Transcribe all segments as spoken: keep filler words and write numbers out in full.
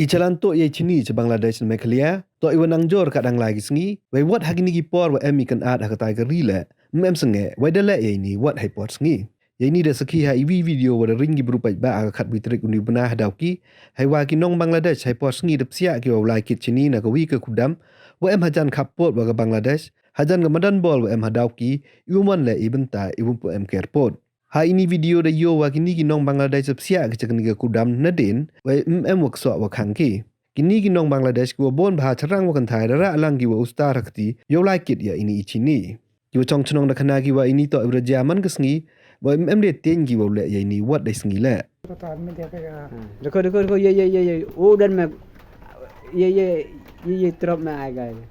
I chalan tuh yei chini cha Bangladesh na Meghalaya, tuh i wa nang jur ka dang lai ki sngi, wei wat ha kini ki por wa em i kan at ha ka tai ka ri le, mem sangeh, wei da le yei ni wat hai por sngi. Yei ni da sakhi ha i wi video wa da ring ki bru paidbah ha ka khatwi tarik u ni u bnai ha Dawki, hai wa ki nong Bangladesh hai por sngi da psiah ki wa u lai kit chini na ka wi ka kudam, wa em hajan khap pud wa ka Bangladesh, hajan ka madan bol wa em ha Dawki, i wa man le i bynta, i wa pu em ker pud. Ha ini video da yoh wa kini ki nong Bangladesh da psiah ki cha kani ka kudam nadien, wei mem wa ksoh wa khang ki. Kini ki nong Bangladesh ki wa bon bha charang wa kynthai da rah lang ki wa u star ha kti, yow lai kit ya ini i chini. Ki wa chong chnong da khana ki wa ini tuh i wa da jia man ka sngi, wei mem de tien ki wa u le ya ini wat da i sngi le. तो आदमी देखेगा। हाँ, देखो, देखो, देखो, ये, ये, ये, ये, वो उधर में, ये, ये, ये, ये तरफ में आएगा ये।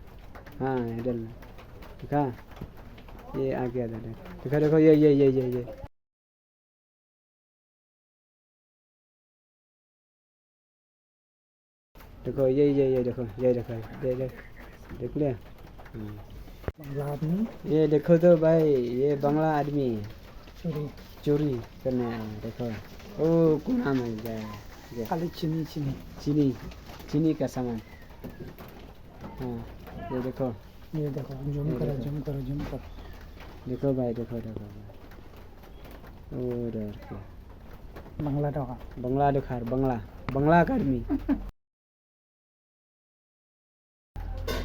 हाँ, इधर में। देखा? ये आ गया इधर। देखो, देखो, ये, ये, ये, ये, ये। देखो, ये, ये, ये देखो, ये देखो, ये देख, देख ले। हाँ। बांग्ला आदमी। ये देखो तो भाई, ये बांग्ला आदमी है। चोरी। चोरी करने आया है, देखो। ओ, कोना में गया है, ये। खाली चीनी, चीनी। चीनी, चीनी का सामान। हाँ, ये देखो। ये देखो, zoom ये करो, देखो। Zoom करो, zoom करो। देखो भाई, देखो, देखो भाई। ओ, डर के। बांग्ला डोका। बांग्ला डोखार, बांग्ला, बांग्ला का आदमी।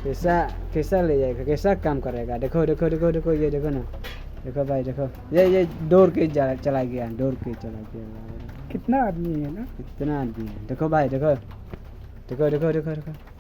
कैसा, कैसा ले जाएगा, कैसा काम करेगा? देखो, देखो, देखो, देखो, ये देखो ना, देखो भाई, देखो, ये, ये दौड़ के जा, चला गया, दौड़ के चला गया। कितना आदमी है ना? कितना आदमी है? देखो भाई, देखो, देखो, देखो, देखो, देखो।